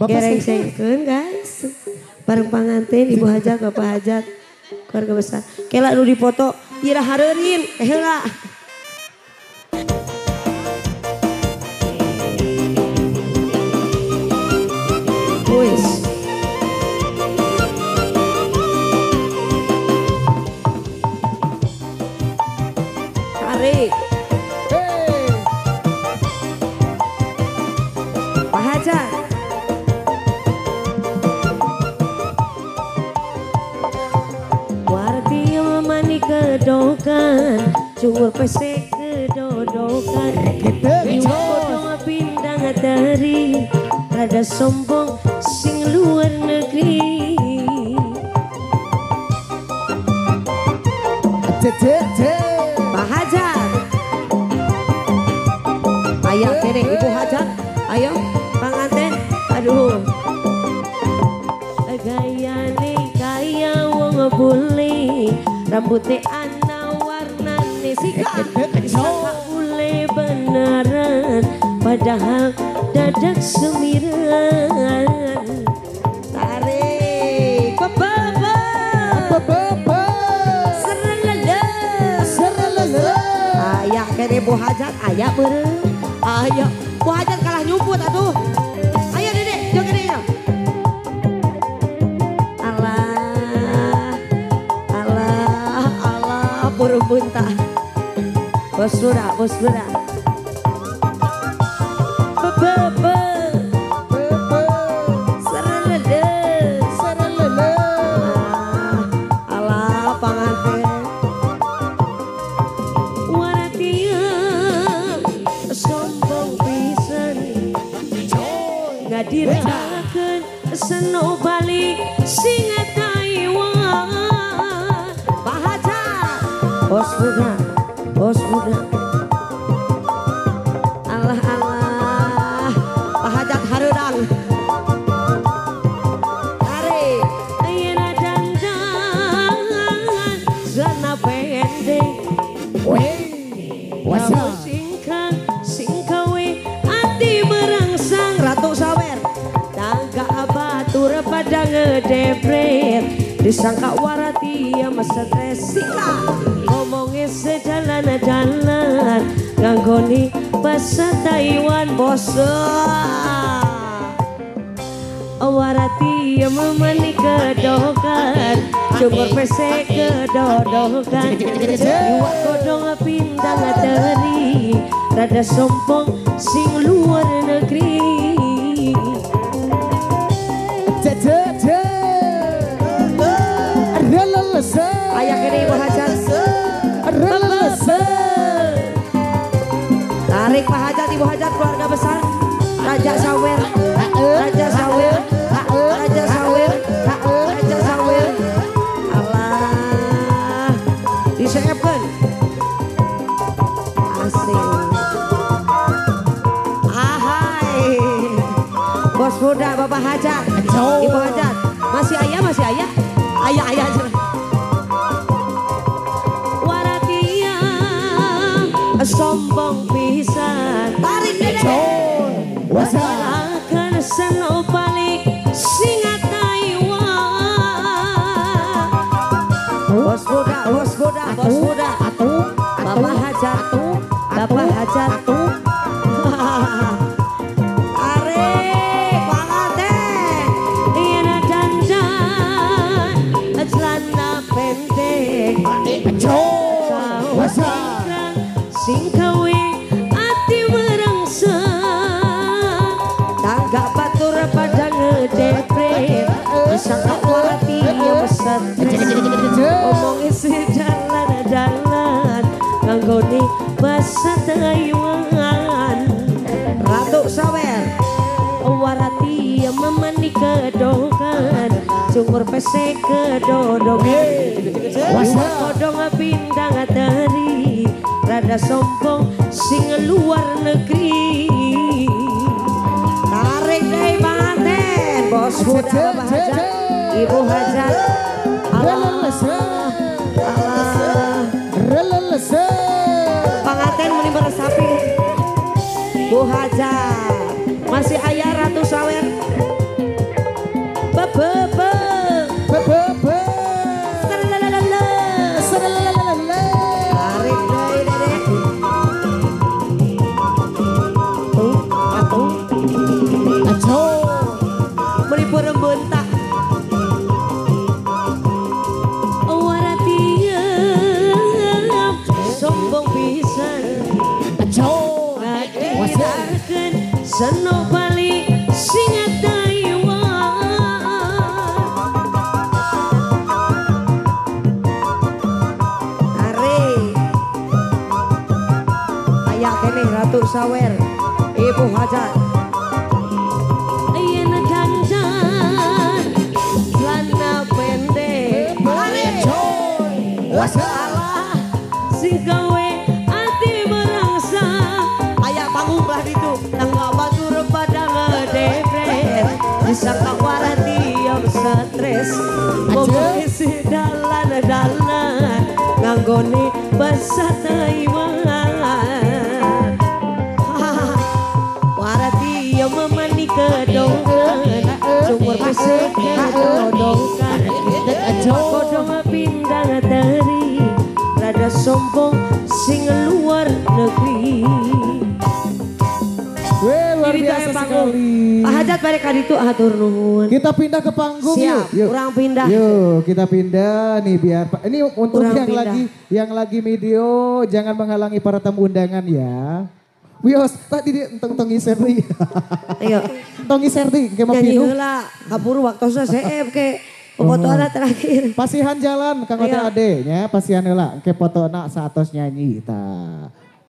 Gereng sengkeun guys. Bareng pangantin Ibu Hajat, Bapak Hajat, keluarga besar. Kela nu dipoto, ira hareurin, heula. Wis. Tarik. Hey. Pak Hajat. Kedokan, cungur pesek kedodokan, iwak kodong pindang teri, rada sombong sing luar negeri. Pak Hajat, ayo kene Ibu Hajat, ayo panganten, aduh, gayane kaya wong bule. Rambutnya ana warnane sika saka bule beneran padahal dadak semiran. Tarik baba serelele serelele ayah kene Bu Hajat ayah beureum ayah Bu Hajat kalah nyumput atuh ayo Dede joget ya. Buntah. Bos lura, bos lura. Bebe, serelele, serelele. Alah panganten. Waratia sombong pisan. Ngadirakaken seno balik sing Taiwan. Pak Hajat. Bos muda, bos muda. Allah Allah, Pak Hajat hareudang. Tarik, ayeuna dandan, celana pendek. Wah, singkang, singkawe, ati merangsang Ratu Sawer. Tangga batur pada ngedepret, disangka waratia stres sika. Ngomongnya sejalan-jalan nganggoni bahasa Taiwan bos. Warati memani kedokan, cungur pesek kedodokan, iwak kodong pindang teri, rada sombong sing luar negeri. Ayah kene Ibu Hajat. Tarik Pak Hajat, Ibu Hajat, keluarga besar. Raja Sawer, Raja Sawer, Raja Sawer, Raja Sawer. Allah, diseepkeun. Asing. Ahai. Bos muda Bapak Hajat, Ibu Hajat. Masih ayah, masih ayah. Ayah, ayah aja. Sombong pisan tarik dede akan seno balik singa Taiwan. Bos muda, bos muda, bos muda, Bapak Hajat, Bapak Hajat. Tarik panganten ina dandan celana pendek sing kawe ati merangsang tangga batur pada ngedepret disangka warati stres omongin sejalan-jalan nganggone bahasa Taiwan. Ratu Sawer warati memani kedokan cungur pesek kedodokan iwak kodong pindang teri rada sombong sing luar negeri. Tarik deh panganten bos muda Bapak Hajat, Ibu Hajat. Allah Allah panganten meni meresapi Bu Hajat. Masih ayah Ratu Sawer. Seno bali sing Taiwan. Are aya keneh Ratu Sawer Ibu Hajat. Yen dandan celana pendek salah sing gawe ati merangsa. Aya panggung lah ditu tangga batur pada ngedepres disangka warati yang stres ngomong isi dalan-dalan nganggone basa Taiwan. Warati yang memani kedongan sumur pesek kedongan kodong pindah teri rada sombong sing luar negeri. Weh, luar biasa sekali. Pak Hajat balik kali itu hatur nuhun. Kita pindah ke panggung. Siap, yuk. Kurang pindah. Yuk, kita pindah nih biar ini untuk kurang yang pindah. Lagi yang lagi video jangan menghalangi para tamu undangan ya. Wios, tadi dia entong ngiser deui. Ayo. Entong ngiser deui ke mah nyanyi pinuh. Heula, kaburu waktosna seep ke. Fotona terakhir. Pasihan jalan Kang Ote Ade nya, pasihan heula ke fotona saatos nyanyi tah.